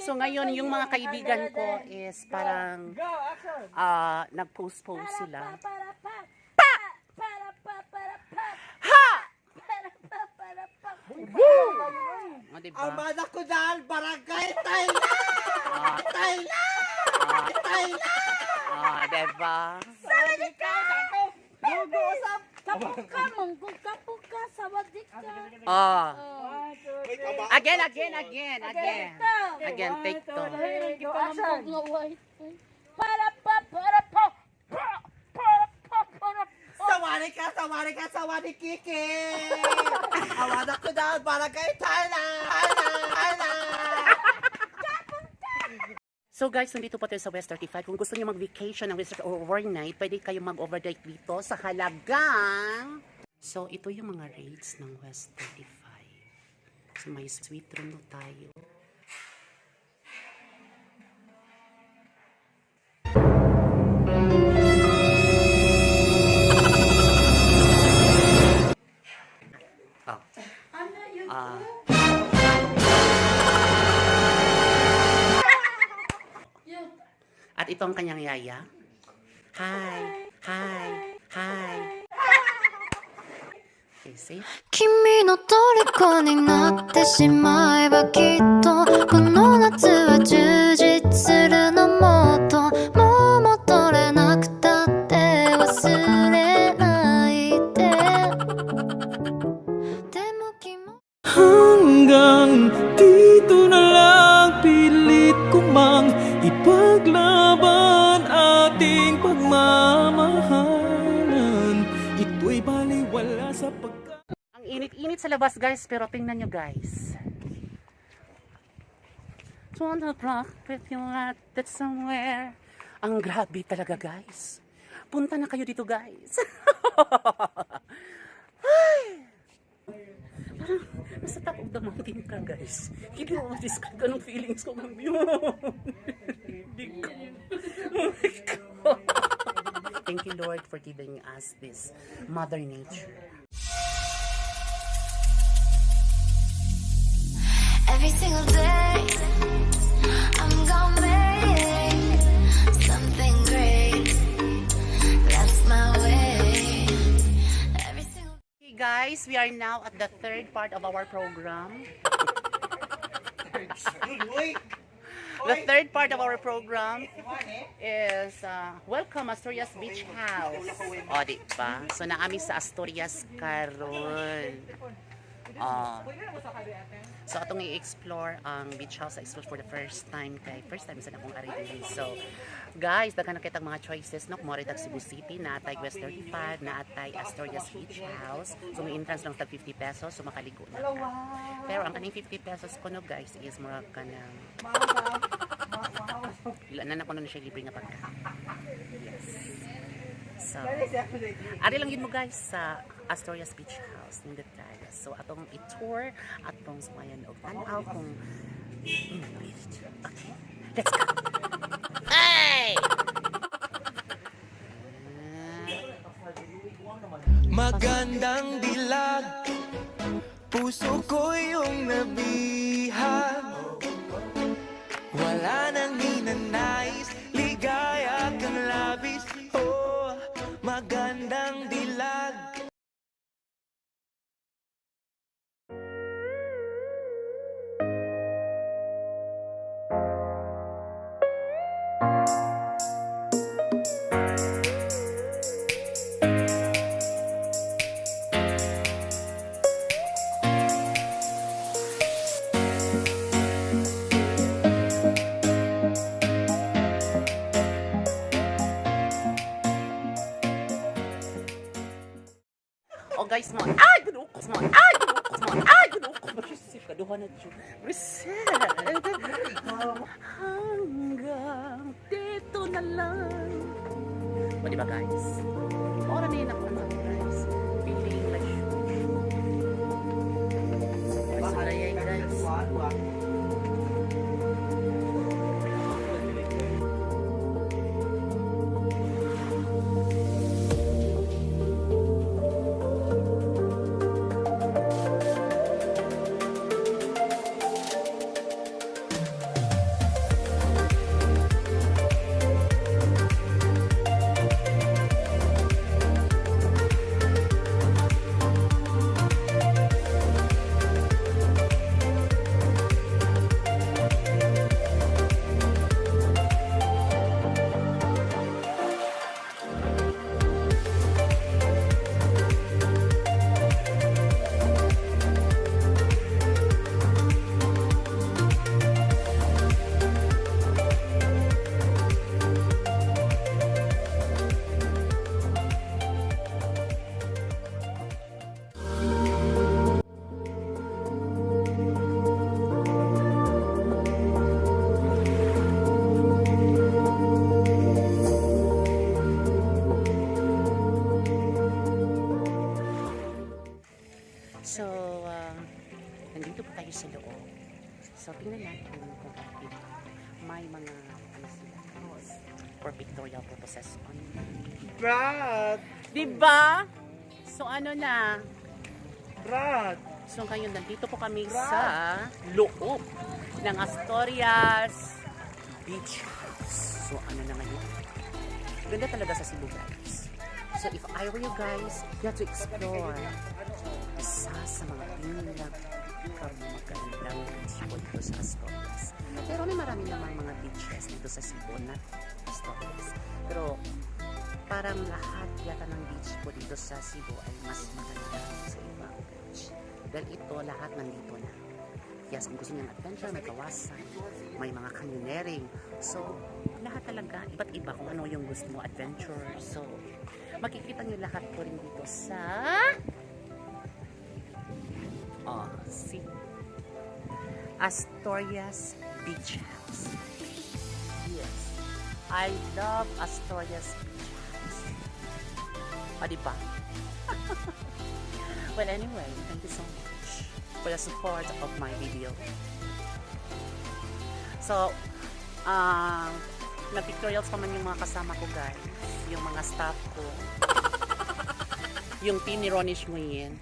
So ngayon, yung mga kaibigan ko is parang Go, action! Nag-postpone sila. Para pa! Pa! Para pa para pa! Ha! Para pa para pa! O, diba? Amada ko dahil barangay Thailand! Thailand! Thailand! Ah, diba? Sawadika! Gugo usap! Kapuka, manggo kapuka, sawadika. Ah. Oh. Again, again, again, again. Again, take two. Go, action! Nga white. Para pa para pa! Pa! Para pa para pa! Sawadika, sawadika, sawadikiki! Amada ko dahil barangay Thailand! Thailand! Thailand! So guys, nandito po tayo sa West 35. Kung gusto niyo mag-vacation ng West 35 or overnight, pwede kayo mag-overnight dito sa halagang. So ito yung mga rates ng West 35. So may suite room na tayo. Oh. Ano yun? Ah. Yun. At ito ang kanyang yaya. Hi! Hi! Hi! Okay, see? 君の虜になってしまえばきっとこの夏は充実するの。もっともう戻れなくたって忘れないで。でも君 Hanggang dito na lang, pilit ko mang ipaglaban ating pagmamahalan. Ito'y baliwala sa pagka Ang init-init sa labas, guys, pero tingnan nyo, guys. To rock with you at that somewhere. Ang grabe talaga, guys. Punta na kayo dito, guys. Ay! Parang nasa top of the mountain ka, guys. Hindi mo ma-describe anong feelings ko ngayon. Hindi ko. Oh my God. Thank you, Lord, for giving us this Mother Nature. Every single day, I'm gonna make something great. That's my way. Every single Hey guys, we are now at the third part of our program. Uy! The third part of our program is Welcome Asturias Beach House. O, di ba? So, naami sa Asturias karon. Oh. So, atong i-explore ang beach house sa explore for the first time kay first time sa akong ari diri. So, guys, daghan na kitang mga choices, no. Kung tag Cebu City, natay West 35, natay Asturias Beach House. So, may entrance lang tag 50 pesos, so makaligo na ka. Pero ang kaning 50 pesos ko, no, guys, is murag ka ng Wala na na siya libre nga pagka. Yes. So, ari lang yun mo, guys, sa Astoria's Beach House nindot tayo. So atong i-tour atong suwayan og tan-aw kung okay. Let's go. Hey! Magandang dilag, puso ko yung nabihag. Wala nang ninanais, ligaya kang labis. Oh, magandang dilag. Oh guys mo. Ay, ginukos mo. Ay, ginukos mo. Ay, ginukos mo. Receive ka duha na jud. Reset. Hanggang dito na lang. O, di ba, guys? Ora na yun ako ano, guys. Feeling like Ay, sulay, guys. For pictorial purposes only. Brad! Diba? So ano na? Brad! So ngayon, nandito po kami sa loob ng Astorias Beach House. So ano na ngayon? Ganda talaga sa Cebu, guys. So if I were you guys, you have to explore. Isa sa mga pinakamagandang beach po dito sa Asturias. Pero may marami namang mga beaches dito sa Cebu, not Asturias. Pero parang lahat yata ng beach po dito sa Cebu ay mas maganda sa ibang beach. Dahil ito, lahat nandito na. Yes, kung gusto niyo ng adventure, may kawasan, may mga canyoneering. So, lahat talaga, iba't iba kung ano yung gusto mo, adventure. So, makikita niyo lahat po rin dito sa, oh, see? Astorias Beach House. Yes. I love Astorias Beach House. O, di ba? Well, anyway, thank you so much for the support of my video. So, nag-pictorials pa man yung mga kasama ko, guys. Yung mga staff ko. Yung team ni Ronish Nguyen.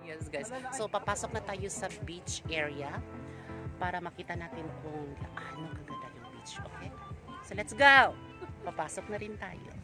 Yes, guys. So, papasok na tayo sa beach area para makita natin kung gaano kaganda yung beach. Okay? So, let's go! Papasok na rin tayo.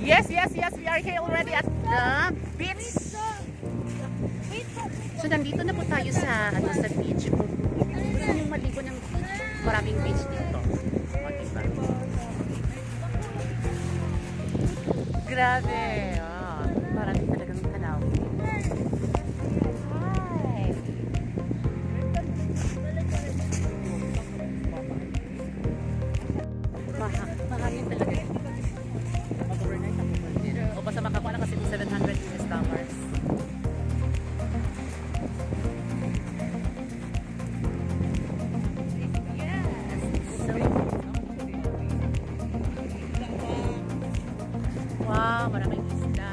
Yes, we are here already at the beach. So nandito na po tayo sa ano sa beach. Kung gusto niyo maligo ng beach, maraming beach dito. O, diba? Grabe. Oh, marami talagang tanaw. Hi. Mahangin talaga. Mag-overnight ako din. O basta makakuha na kasi ng $700. Yes. So, wow, maraming isda.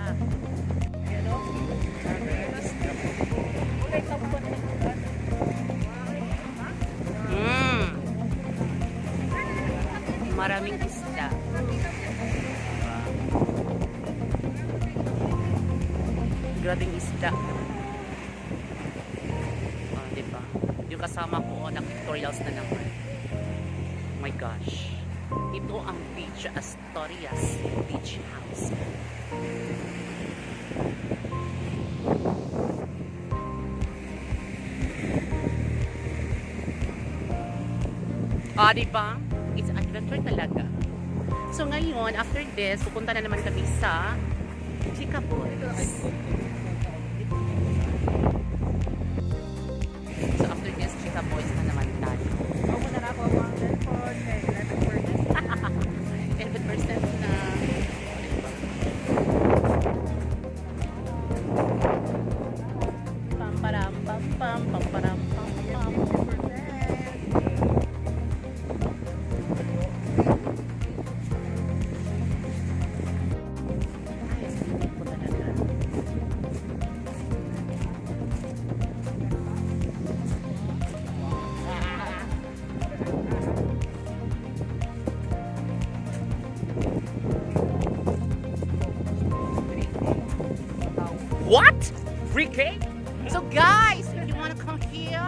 Maraming isda. Maraming isda. Grabing isda. Oh, di ba? Yung kasama ko, oh, nag-pictorials na naman. Oh my gosh. Ito ang beach, Astorias Beach House. Ah, di ba? It's adventure talaga. So ngayon, after this, pupunta na naman kami sa Chica Boys. So after this, Chica Boys na naman tayo. Ako na ako ang cellphone. Kay 11%. 11% na. Pam param pam pam pam param pam pam. Ay, hindi ko talaga. What? Free cake? So guys, if you want to come here,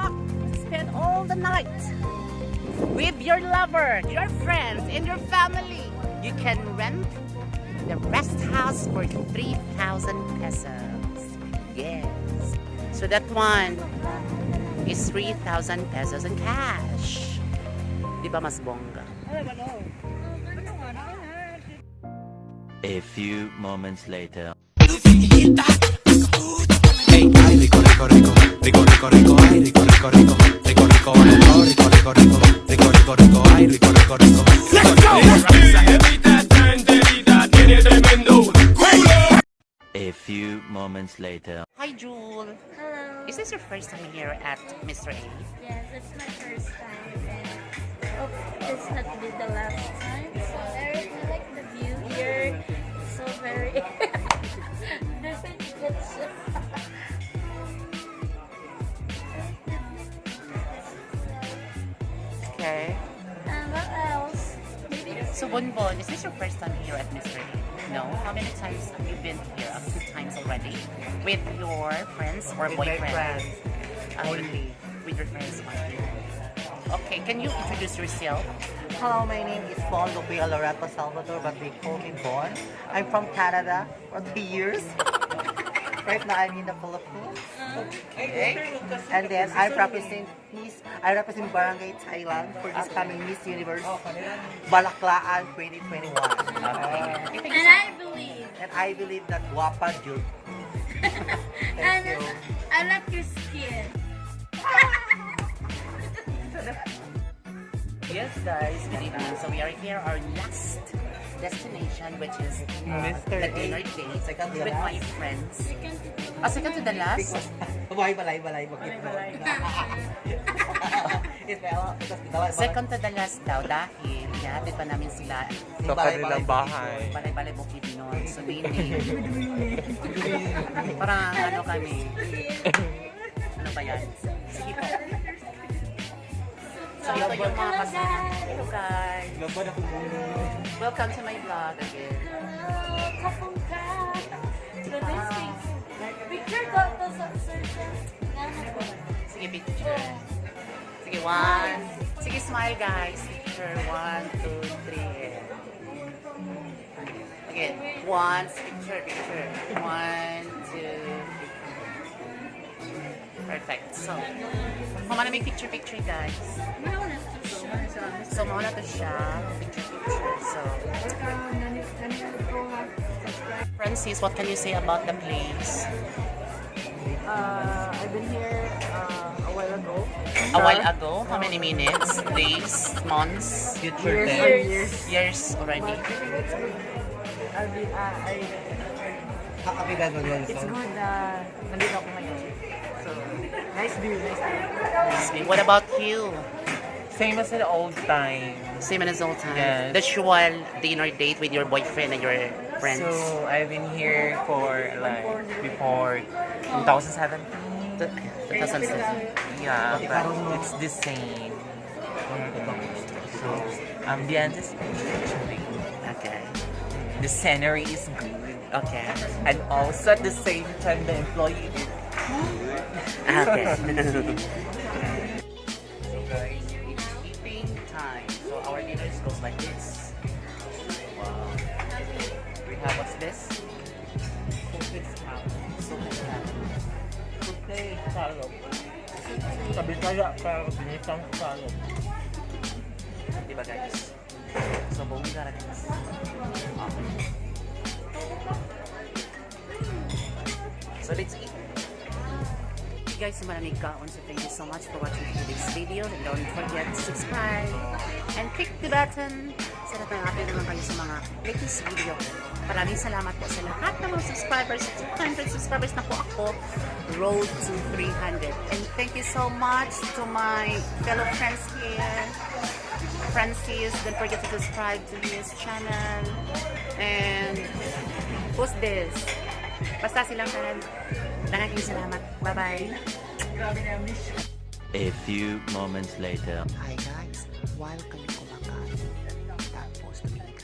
spend all the night with your lover, your friends, and your family. You can rent the rest house for 3,000 pesos. Yes. So that one is 3,000 pesos in cash. Di ba mas bongga? A few moments later. Hey, ay, rico, rico, rico, rico, rico, rico, ay, rico, rico, rico, rico, rico, rico, rico, rico, rico, rico, rico, rico, ay, rico, rico, rico. Let's go! Esa jevita está enterita, tiene tremendo culo. A few moments later. Hi, Jewel. Hello. Is this your first time here at Mr. A? Yes, it's my first time and hope this not be the last time. So I really like the view here. It's so very different picture. Okay. And what else? Maybe So, Bonbon, is this your first time here at Mr. A? No? How many times have you been here? A few times already? With your friends or With my boyfriend? friends. Only. With your friends only. Okay, can you introduce yourself? Hello, my name is Bon Lupia Loreto Salvador, but they call me Bon. I'm from Canada for 3 years. Right now, I'm in the Philippines. Okay. And then I represent Barangay Thailand for this coming Miss Universe Balaklaan 2021. Okay. And I believe. And I believe that Wapa Jud. And you. I like your skin. Yes, guys, good evening. So we are here, our last destination, which is Mr. the A. dinner date Second to the with my last. friends. Second to the Ah, second to the last? Balay, balay, balay, balay. Second to the last daw dahil ihatid pa namin sila Sa kanilang bahay. Balay-balay bukid nun. So, meaning, parang ano kami, ano ba yan? Sige po. So, ito yung mga kasama. Hello, guys. Welcome to my vlog again. Hello, ขอบคุณค่ะ. So this thing, picture daw to sa sir. Sige, picture. Sige, one. Sige, smile, guys. Picture. One, two, three. Again. One, picture, picture. One, two, three. Perfect. So, mama na may picture, picture, guys. So, mauna to siya. Picture, picture. So, Francis, what can you say about the place? I've been here a while ago. A while ago, how many minutes, days, months, Future Years tense. and years. Years already? But I think it's good. I'll be, it's good na nandito ako ngayon. So, nice view, nice view. What about you? Same as in old time. Same as old time. Yes. The usual dinner date with your boyfriend and your friends. So I've been here for like before 2017. 2007. Yeah, but it's the same. So ambience is good actually. The scenery is good. And also at the same time the employee is good. Okay. So guys, it's eating time. So our dinner goes like this. Wow. We have, what's this? Soup and scallop. Scallop. Sabi kaya pero ginisang scallop. Diba, guys? So bongga ra, guys. Okay. So let's eat. Hey guys, maraming kaon. So thank you so much for watching today's video. And don't forget to subscribe and click the button so that may update naman kayo sa mga latest video. Maraming salamat po sa lahat ng mga subscribers. 200 subscribers na po ako. Road to 300. And thank you so much to my fellow friends here. Francis, don't forget to subscribe to his channel. And who's this? Basta silang tanan. Daghang salamat. Bye-bye. A few moments later. Hi guys, while kami kumakain, tapos tumingin